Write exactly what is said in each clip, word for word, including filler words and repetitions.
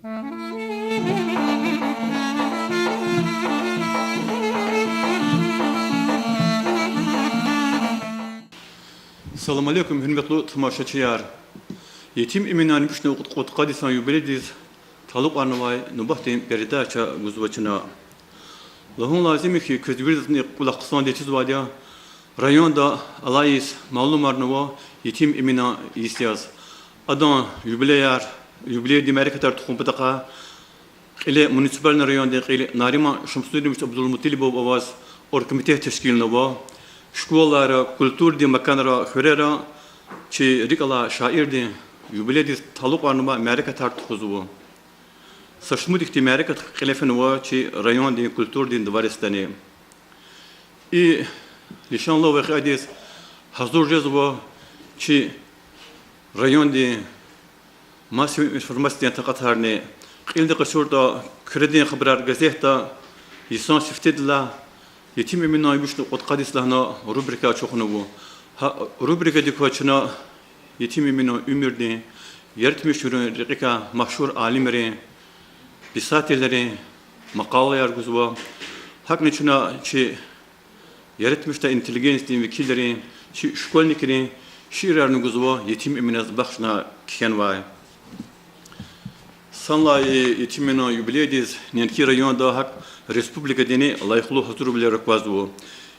Салам алейкум, гьуьрметлу тамашачияр! Етим Эминан вишни кьудкъад йисан юбилейдиз талукьарнавай нубатдин передача гузва чна. Лагьун лазим я хьи, квез виридазни кӀвалахъ хъсан дечизвайди я, районда алай йис малумарнава Етим Эминан йис яз. Адан юбилеяр, юбилейдин мярекатар тухун патахъай кьиле муниципальный райондин кьил Нариман Шамсудинович Абдулмуталибов аваз оргкомитет тешкилнава. Школайра, культурадин маканра, хуьрера чи рикӀ алай шаирдин юбилейдиз талукьарнавай мярекатар тухузва. Са шумуд ихьтин мярекат кьиле фенва чи райондин культурадин дворецдани. И лишанлу вакъиадиз гьазур жезва чи райондин массовый информациядин такьатарни. Кьилди къачуртӀа, Куьредин хабарар газетда йисан сифтедилай Етим Эминан вишни кьудкъад йис лагьана рубрика ачухнава. Гьа рубрикадик кваз чна Етим Эминан уьмуьрдин, яратмишунрин рекьикай машгьур алимрин, писателрин макъалаяр гузва. ГьакӀни чна чи яратмишдай интеллигенциядин векилрин, чи школьникрин шиирарни гузва Етим Эминаз бахшна кхьенвай. Санлай Етим Эминан юбилейдиз неинки районда, гьакӀ республикадани лайихлу гьазурвилер аквазва.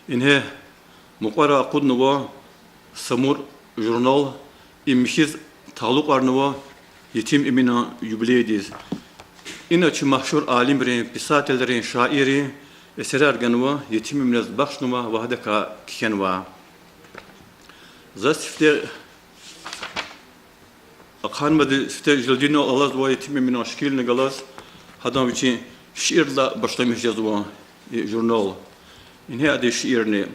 Ингье мукьвара акъуднава Самур журнал, им михьиз талукьарнава Етим Эминан юбилейдиз. Ина чи машгьур алимрин, писателрин, шаиррин эсерар ганва, Етим Эминаз бахшнава ва гьадакай кхьенва. Заз сифте, ахъанмади сифте желдинал алазва Етим Эминан шикилни галаз, гьадан вичин шиирдилай башламиш жезва и журнал. Ингье адан шиирни.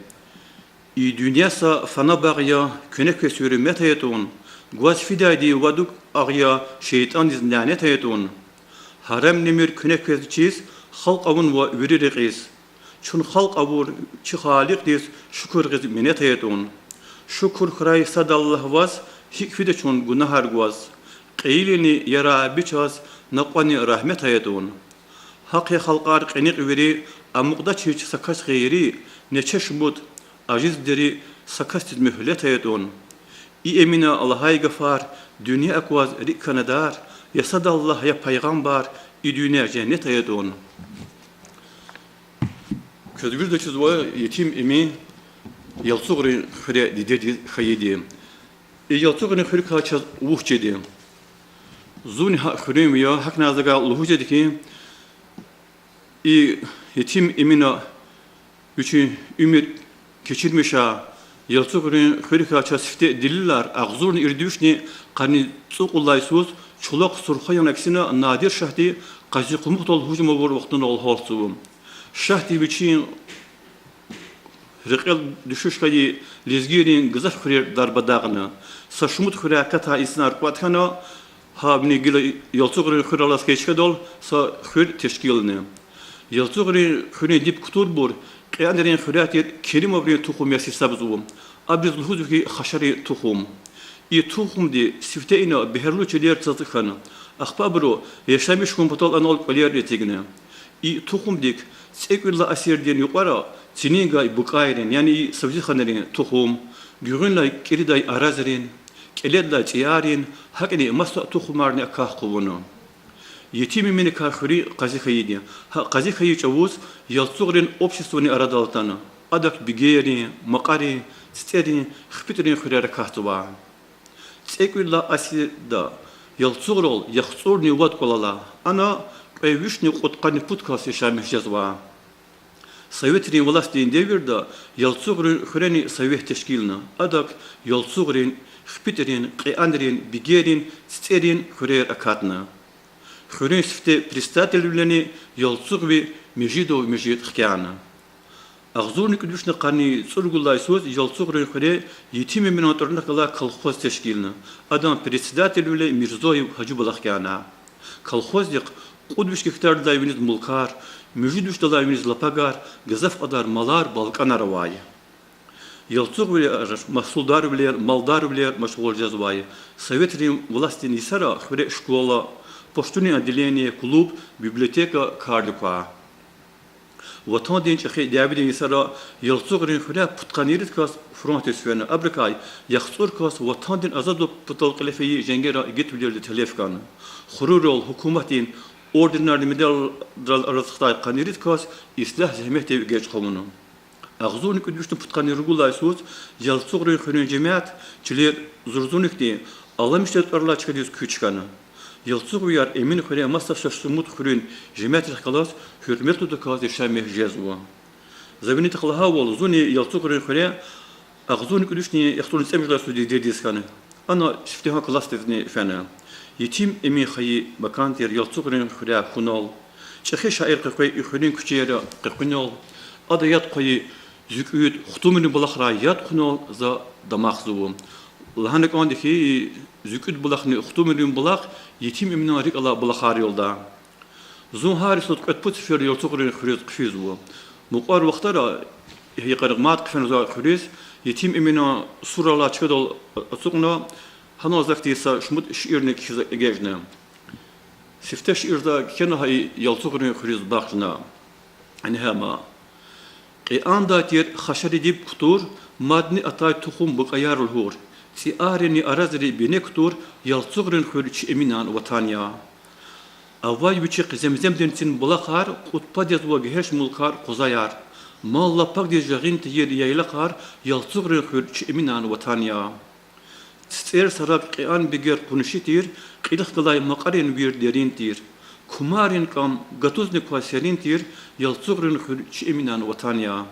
И дуьнья са фана багъ я, куьне квез гьуьрмет ая тӀун, гваз фидайди вад агъ я, шейтӀандиз нянет ая тӀун. Гьарам немир куьне квез чиз, халкь авунва вири рекьиз. Чун халкь авур чи Халикьдиз шукур гъиз минет ая тӀун. Шукур хьурай сад Аллагь ваз, гьикӀ фида чун гунагьар гваз. Кьейилини, я Рабби, чаз накьвадни рагьмет ая тӀун. Гьахъ я халкьар кьиникь вири, амукьдачир са кас гъейри, нече шумуд, ажиз дери, са касдиз муьгьлет ая тӀун. И Эмина лагьай гафар дуьнья акваз рикӀ хьана дар, я сад Аллагь, я пайгъамбар, и дуьнья женнет ая тӀун. Квез виридаз чизва Етим Эмин Ялцугърин хуьре дидедиз хьайиди. И Ялцугърин хуьрикай чаз вуч жеди? Зунни гьа хуьруьнви я, гьакӀни за гьа лугьуз жеди хьи, и Етим Эмина вичин уьмуьр кечирмиша, Ялцугърин хуьрикай чаз сифте делилар агъзурни ирид вишни къанни цӀукьудлай йисуз Чулахъ, Сурхоян аксина Надир шагьди Къазикъумукъдал гьужум авур вахтунал гьалтзава. Шагьди вичин рекьел дуьшуьш хьайи лезгийрин гзаф хуьрер дарбадагъна. Са шумуд хуьряй акатай инсанар кӀватӀ хьана, гьабурни гила Ялцугърин хуьр алаз хьайи чкадал са хуьр тешкилна. Ялцугърин хуьруьн дип кутурбур Кьианрин хуьряй тир Керимоврин тухум яз гьисабзава. Абуруз лугьузва хьи, Хашарин тухум. И тухумди сифте ина бегьерлу чилер цацӀ хьана. Ахпа абуру яшамиш хьун патал анал кӀвалер эцигна. И тухумдик цӀекӀуьд лагьай асирдин юкьвара цинин гай букӀайрин, яни сабзиханрин тухум, гуьгъуьнлай кӀиридай аразрин, кӀеледилай цӀиярин, гьакӀни маса тухумарни акахь хъувуна. Етим Эминикай хуьруьн къази хьайиди. Гьа къази хьайи чӀавуз Ялцугърин обществани арадал атана. Адак бигерин, макьарин, цицӀерин, хпитрин хуьрер акатзава. ЦӀекӀуьд лагьай асирда Ялцугърал яхцӀурни вад кӀвал ала. Ана кьве вишни кьудкъанни пуд кас яшамиш жезва. Советрин властдин девирда Ялцугърин хуьрени совет тешкилна. Адак Ялцугърин, хпитрин, кьианрин, бигерин, цицӀерин хуьрер акатна. Хуьруьн сифте председателвилени Ялцугъви Межидов Межид хкяна. Агъзурни кӀуьд вишни къанни цӀуругудалай йисуз Ялцугърин хуьре Етим Эминан тӀварунихъ галай колхоз тешкилна. Адан председателвиле Мирзоев Гьажибулах хкяна. Колхоздихъ кьуд виш гектардилай виниз мулкар, муьжуьд вишдалай виниз лапагар, гзаф кьадар малар, балкӀанар авай. Ялцугъвилер магьсулдарвилер, малдарвилер машгъул жезвай. Советрин властдин йисара хуьре школа, почтунин отделение, клуб, библиотека кардик ква. Ватандин чӀехи дяведин йисара Ялцугърин хуьряй пудкъанни ирид кас фронтдиз фена, абурукай яхцӀур кас ватандин азадвал патал кьиле фейи женгера игитвилелди телеф хьана. Хурурал, гьукуматдин орденрай, медалрай арадиз хтай къанни ирид кас ислягь зегьметдив эгечӀ хъувуна. Агъзурни кӀуьд вишни пудкъанни ругуд лагьай йисуз Ялцугърин хуьруьн жемят чилер Зурзуникдин, Аламишдин тӀвар алай чкадиз куьч хьана. Ялцугъвияр Эмин хуьре маса са шумуд хуьруьн жемятрихъ галаз гьуьрметлудаказ яшамиш жезва. За винидихъ лагьайвал, зунни Ялцугърин хуьре агъзурни кӀуьд вишни яхцӀурни цӀемуьжуьд лагьай йисуз дидедиз хьана. Ана сифтегьан классдизни фена. Етим Эмин хайи макан тир Ялцугърин хуьряй хьунал. ЧӀехи шаир къекъвей и хуьруьн куьчейра къекъуьнал, ада яд хъвайи ЗуькӀуьд, Хтумрин булахрай яд хъунал за дамахзава. Лагьана кӀанда хьи, ЗуькӀуьд булахни Хтумрин булах Етим Эминан рикӀ алай булахар я лугьуда. Зун гьар йисуз кьвед-пуд сефер Ялцугърин хуьруьз хъфизва. Мукьвара вахтара, йикъара мад хъфена зун хуьруьз, Етим Эминан сур алай чкадал ацукьна, гьанал за хьтин са шумуд шиирни кхьиз эгечӀна. Сифте шиир за кхьена гьа и Ялцугърин хуьруьз бахшна. Ингье ма. Кьиандай тир хашари диб кутур, мадни атай тухум букӀаяр лугьур, цӀиаринни аразри бине кутур, Ялцугърин хуьр чи Эминан ватан я. Авай вичихъ Земземдин цин булахар, кьуд пад язва гегьенш мулкар, къузаяр. Мал лапагдиз жагъин тийир яйлахар, Ялцугърин хуьр чи Эминан ватан я. ЦицӀер, сараб, кьиан бегер къунши тир, кьилихъ галай макьарин вир дерин тир. Кумарин кӀам гатузни квай серин тир, Ялцугърин хуьр чи Эминан ватан я.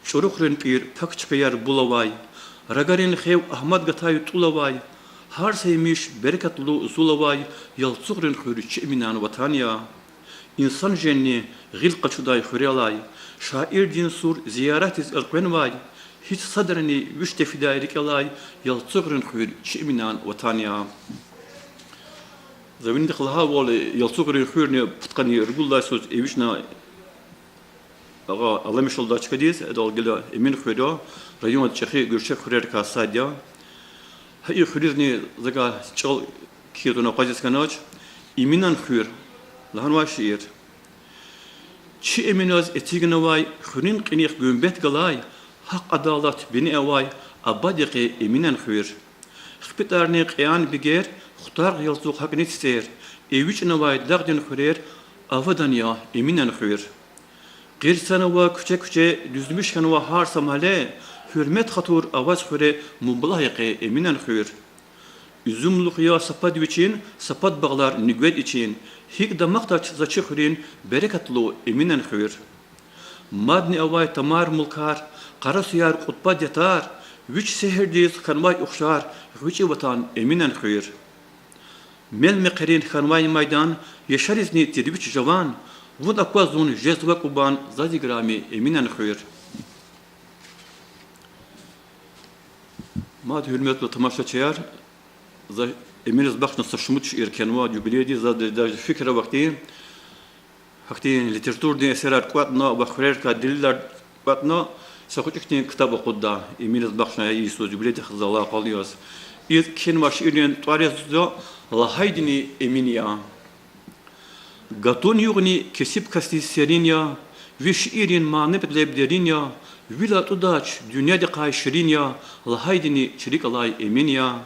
ЧӀурухрин пӀир пак чкаяр бул авай, рагарин хев Агьмад гатай тӀул авай, гьар са емиш берекатлу, зул авай, Ялцугърин хуьр чи Эминан ватан я. Инсан женни гъил къачудай хуьрелай, шаирдин сур зияратдиз элкъвенвай, гьич садрани виш тефидай рикӀелай, Ялцугърин хуьр чи Эминан ватан я. За винидихъ лагьайвал, Ялцугърин хуьрни пудкъанни ругуд лагьай йисуз эвичӀна агъа Аламишдалай чкадиз, адал гила Эмин хуьр я, районда чӀехи гуьрчег хуьрерикай сад я. Гьа и хуьруьзни закай чӀал кхьиз туна акъвазиз хьанач. Эминан хуьр лагьанвай шиир. Чи Эминаз эцигнавай, хуьруьн кьиникь гуьмбет галай, гьахъ-адалат бине авай, абад я къе Эминан хуьр. ХпитӀарни кьиан бегер, Хтаргъ, Ялцугъ, гьакӀни ЦицӀер, эвичӀнавай дагъдин хуьрер, авадан я Эминан хуьр. Гъирсанва куьче-куьче, дуьзмиш хьанва гьар са магьле, гьуьрмет-хатур аваз хуьре, мублагь я къе Эминан хуьр. Уьзуьмлух я са пад вичин, са пад багълар нуьгвед ичин, гьикӀ дамахдач за чи хуьруьн берекатлу Эминан хуьр. Мадни авай тамар-мулкар, къарасуяр, кьуд пад ятар, вич сегьердиз хьанвай ухшар, гъвечӀи ватан Эминан хуьр. Мел-мехъерин хьанвай майдан, яшаризни тир вич жаван, вун акваз зун жезва кьубан, заз играми Эминан хуьр. Мад, гьуьрметлу тамашачияр, за Эминаз бахшна са шумуд шиир кхьенва юбилейдиз, заз даже фикир авахьтин, гьахьтин литературадин эсерар кӀватӀна ва хуьрерикай делилар кӀватӀна, са гъвечӀи хьтин ктаб акъудда, Эминаз бахшна, и йисуз юбилейдихъ алакъалу яз. И кхьенвай шиирдин тӀвар я заз Лагьайдини Эмин я. Гатун югъни кесиб касдиз серин я, ви шииррин мана-метлеб дерин я, вил атӀудач, дуьньядихъай ширин я, лагьайдини чи рикӀ алай Эмин я.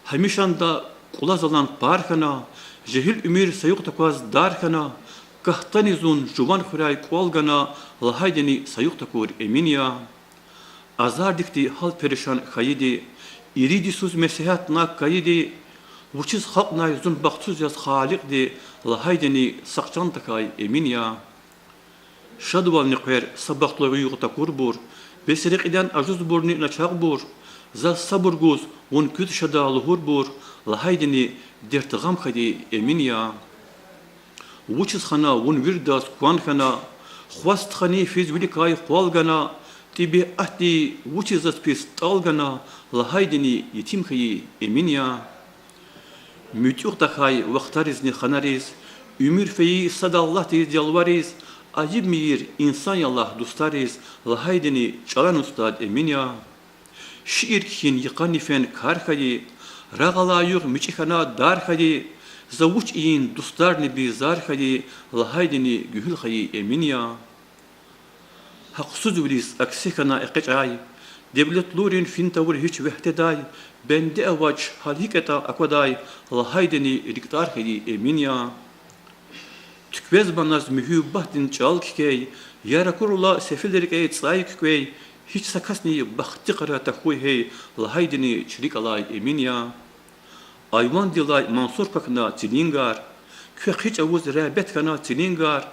Гьамишанда кӀула залан пар хьана, жегьил уьмуьр са юкъ такваз дар хьана, кагьтани зун жуван хуьряй кӀвал гана, лагьайдини са юкъ такур Эмин я. Азардикди гьал перишан хьайиди, ирид йисуз меслятнак кайиди, вучиз халкьнай зун бахтсуз яз Халикьди, лагьайдини сакъ чан тахьай Эмин я. Шадвални къвер са бахтлу югъ такурбур, бес рекьидани ажузбурни начагъбур, заз сабур гуз вун куьз шада лугьурбур, лагьайдини дерт-гъам хьайи Эмин я. Вучиз хана вун виридаз кван хьана, хва-стхани физ виликай къвал гана, тӀебиатди вучиз заз пис тӀал гана, лагьайдини етим хьайи Эмин я. МуьтӀуьгъ тахьай вахтаризни ханариз, уьмуьр фейи сад Аллагьдиз ялвариз, айибмир, инсан я лагь дустариз, лагьайдини чӀалан устад Эмин я. Шиир кхьин йикъан йифен кар хьайи, рагъ алай югъ мичӀи хьана дар хьайи, За вуч ийин, дустарни бейзар хьайи, лагьайдини гуьгьуьл хайи Эмин я. Гьахъсузвилиз акси хьана экъечӀай, девлетлурин фин тавур гьич вегьтедай, бенде авач, гьал гьикӀ ятӀа аквадай, лагьайдини рикӀ тӀар хьайи Эмин я. Туьквезманаз муьгьуьббатдин чӀал кикей, яракурла сефил рикӀяй цӀай куькӀвей, гьич са касни бахтикъара тахьуй гьей, лагьайдини чилик алай Эмин я. Айвандилай Мансур квахьна цилингар, квехъ гьич авуз регьбет хьана цилингар,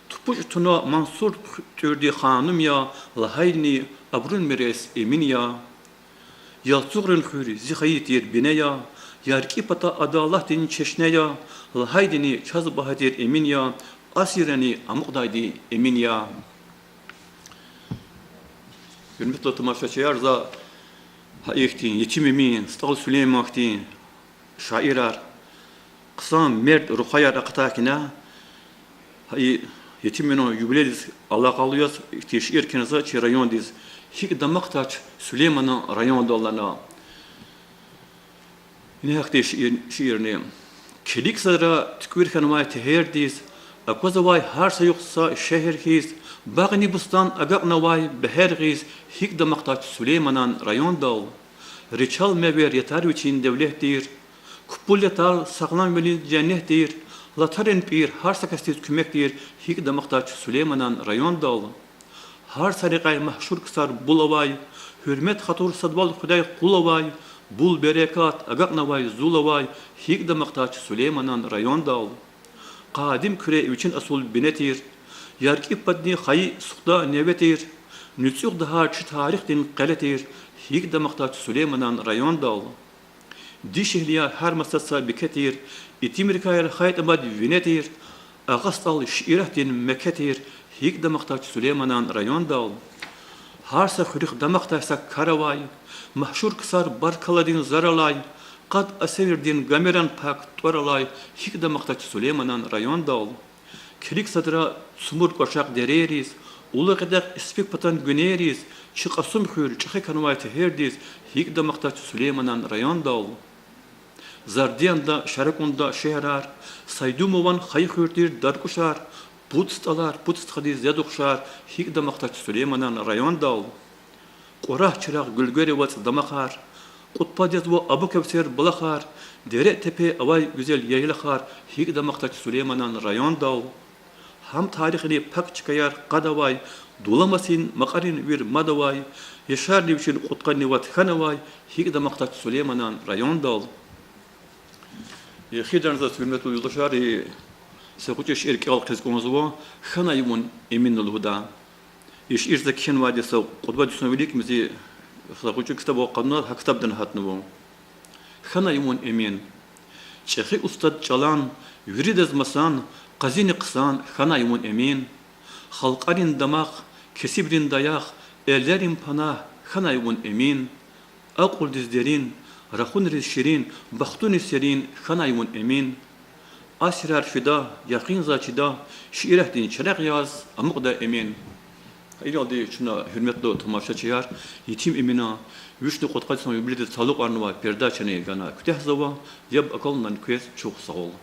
тупӀуч туна Мансур тӀуьрди ханум я, лагьайдини абурун мирес Эмин я. Ялцугърин хуьр зи хайи тир бине я, я рикӀи пата адалатдин чешне я, лагьайдини чаз багьа тир Эмин я, асиррани амукьдайди Эмин я. Гьуьрметлу тамашачияр, за гьа ихьтин Етим Эмин, СтӀал Сулейман хьтин шаирар, хъсан мерд рухваяр акъатай хьана, гьа и Етим Эминан юбилейдиз алакъалу яз ихьтин шиир кхьенва за чи райондиз, гьикӀ дамахдач Сулейманан райондал лагьана. Ина гьахьтин шиир, шиирни. Килиг садра туькӀуьр хьанвай тегьердиз, аквазвай гьар са юкъ са шегьер хьиз, багъни бустан агакьнавай бегьер гъиз, гьикӀ дамахдач Сулейманан райондал. Ричал мевер ятар вичин девлет тир, купул ятар сагъламвилин женнет тир, латарин пӀир гьар са касдиз куьмек тир, гьикӀ дамахдач Сулейманан райондал. Гьар са рекьяй машгьур ксар бул авай, гьуьрмет-хатур, садвал хуьдай къул авай, бул берекат агакьнавай зул авай, гьикӀ дамахдач Сулейманан райондал. Къадим Куьре вичин асул бине тир, я рикӀи падни хайи сухда неве тир, нуьцӀуьгъ дагьар чи тарихдин къеле тир, гьикӀ дамахдач Сулейманан райондал. Дишегьлияр гьар масад са бике тир, итимрикай рахайтӀа мад вине тир, Агъа СтӀал шииратдин меке тир, гьикӀ дамахдач Сулейманан райондал. Гьар са хуьруьхъ дамахдай са кар авай, машгьур ксар баркалладин зар алай, къад Асевирдин Гомеран пак тӀвар алай, гьикӀ дамахдач Сулейманан райондал. Килиг садра цумур кӀвачерин дерейриз, улу кьидахъ Испик патан гуьнейриз, чи Кьасумхуьр чӀехи хьанвай тегьердиз, гьикӀ дамахдач Сулейманан райондал. Зардиянда, Шаракьунда шегьерар, Сайдумован хайи хуьр тир Даркушар, пуд СтӀалар, пуд стхадиз яд ухшар, гьикӀ дамахдач Сулейманан райондал. Кьурагь, Чирагъ, Гуьлгери вацӀ дамахар, кьуд пад язва Абу Кевсер булахар, дере-тепе авай гуьзел яйлахар, гьикӀ дамахдач Сулейманан райондал. Гьам тарихри пак чкаяр къад авай, дуламасин макьарин вир мад авай, яшарни вичин кьудкъанни вад хьанавай, гьикӀ дамахдач Сулейманан райондал. Эхирдани заз, гьуьрметлу юлдашар, са гъвечӀи шиир кӀел хъийиз кӀанзава, Хьанай вун, Эмин лугьудай. И шиир за кхьенвайди са кьуд-вад йисан вилик, зи са гъвечӀи ктаб акъудна, гьа ктабдани гьатнава. Хьанай вун, Эмин. ЧӀехи устад чӀалан, виридаз масан, къазини хъсан хьанай вун, Эмин. Халкьарин дамах, кесибрин даях, эллерин панагь хьанай вун, Эмин. Акьулдиз дерин, рахунриз ширин, бахтуниз серин хьанай вун, Эмин. Асирар фида, якъин заз чида, шииратдин чирагъ яз амукьда, Эмин. Инал чна, гьуьрметлу тамашачияр, Етим Эминан вишни кьудкъад йисан юбилейдиз талукьарнавай передачани гана куьтягьзава, яб акалунин квез чухсагъул.